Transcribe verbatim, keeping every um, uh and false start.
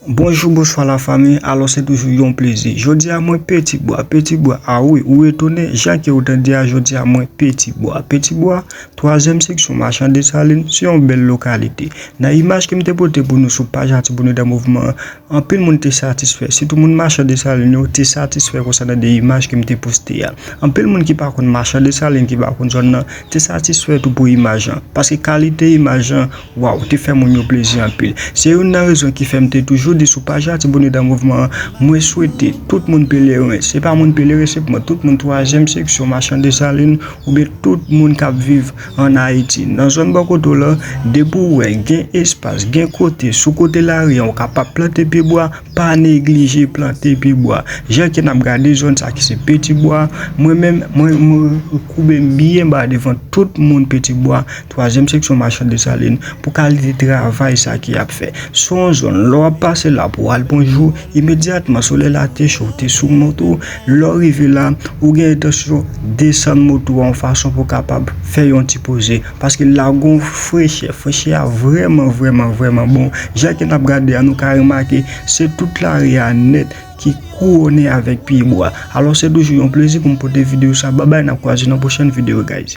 Bonjou, bonswa lafanmi, alò se toujou yon plezi. Jodi a mwen Petibwa, Petibwa, a wi, ou etone, jan ke ou tande a, jodi a mwen Petibwa. Petibwa, twazyèm seksyon Machan Desalin, se yon bèl lokalite. Nan imaj ke m te pote pou nou sou paj Atibonit an Mouvman an, anpil moun te satisfè, sitou moun Machan Desalin yo te satisfè konsènan de imaj ke m te poste a. Anpil moun ki pa konn Machan Desalin, ki pa konn zòn nan, te satisfè tou pou imaj lan, paske kalite imaj lan, waw, te fè moun yo plezi anpil. Se youn nan rezon ki fè m te toujou di sou paj Atibonit an Mouvman an, mwen swete tout moun Pelerin, se pa moun Pelerin sèlman, tout moun twazyèm seksyon Machan Desalin, oubyen tout moun k ap viv ann Ayiti. Nan zòn bò kote w lan, depi w wè gen espas, gen kote, sou kote lari an, ou kapab plante pyebwa, pa neglije plante pyebwa. Jan ke n ap gade zòn sa ki se Petibwa, mwen menm, mwen, mwen koube m byen ba devan tout moun Petibwa, twazyèm seksyon Machan Desalin, pou kalite travay sa ke y ap fè. Se yon zòn, lè w ap pase la pou w al pran jou, imedyatman solèy la te cho, te sou moto, lè w rive la, ou gen entansyon desann moto a yon fason pou w kapab fè yon ti poze. Paske la gen yon frechè, frechè a vrèman, vrèman, vrèman bon. Jan ke n ap gade a, nou ka remake, se tout lari a nèt ki kouwonnen avèk pyebwa. Alò, se toujou yon plezi pou m pote videyo sa. Babay, n ap kwaze nan pwochèn videyo, guys.